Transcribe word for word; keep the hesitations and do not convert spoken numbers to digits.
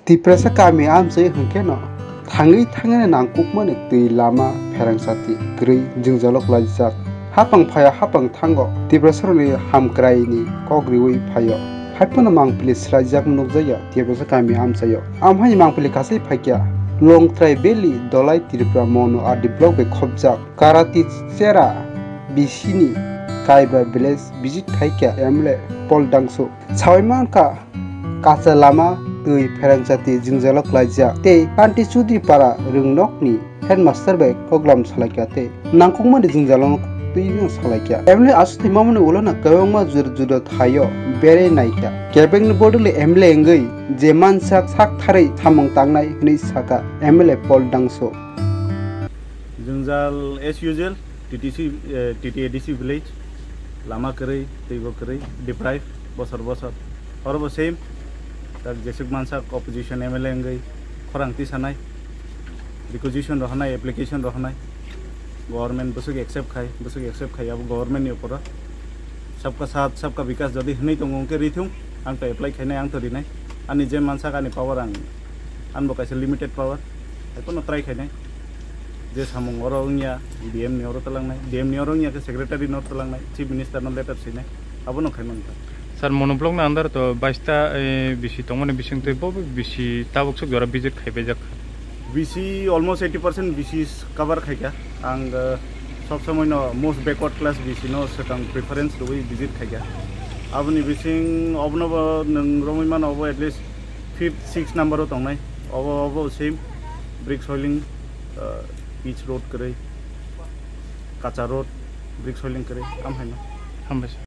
Tiprasa kami amchai hwnkhe no thangwi thangwi nangkukmani twi lama pherang chati kwrwi jwngjalo klaijak. Hapang phaio hapang thango Tiprasarokni hamkraini kok riwi phaio. Haiphano mangpili swlaijakma nukjakya Tiprasa kami amchaio. Amhaini mangpili kasai phaikya Longtrai Valley, Dolai Tripura, Monu R D block bai khopjak Karati Chera B C ni Kaiba village visit khaikya M L A Paul Dangso. Sawi mankha kacha lama twi pherang chati jwngjalo klaijak tei Kanti Chudri para rwngnokni headmaster bai koklam salaikha tei nangkukmani jwngjalo twi no salaikha. M L A aswk thwimani ulo no kwbangma juda juda thaio berwi naikha. Kebengni bodolni M L A wngwi je mansak sak tharwi samung tangnai hwnwi sakha M L A Paul Dangso. Jwngjal as usual, T T C, eh, T T A D C village, lama kwrwi, twibo kwrwi, deprive, bosor bosor. Oro bo same, tak jesuk mansak opposition M L A wngwi khorang tisanai, requisition rohornai, application rohornai, government bwswk accept khai, bwswk accept khai, abo government ni uporo. Sabka saath, sabka bikas jodi hwnwi tongo, hwnkhe rithung, ang to apply khainai, ang to rinai. Ani je mansak ani power ang, ang bo kaisa limited power, haiphano try khainai. Je samung oro wngya, D M ni oro twlangnai, D M ni oro wngya khe secretary no twlangnai, chief minister no letter sinai, abono khaimani. Sir, Monu block ni under to baista, eh, bisi tongmani bising twi bo bisi tabuk suk jora visit khai paijak. B C almost eighty percent B C cover khaikha. Ang, uh, sob somoi no most backward class B C no swkang preference rwi visit khaikha. Aboni bising obono bo nwng romwi mano, obo at least fifth, sixth number o tongnai. Obo, obo same brick soiling, uh, pitch road kwrwi, kacha road, brick soiling kwrwi, amhaino. Hambai sir.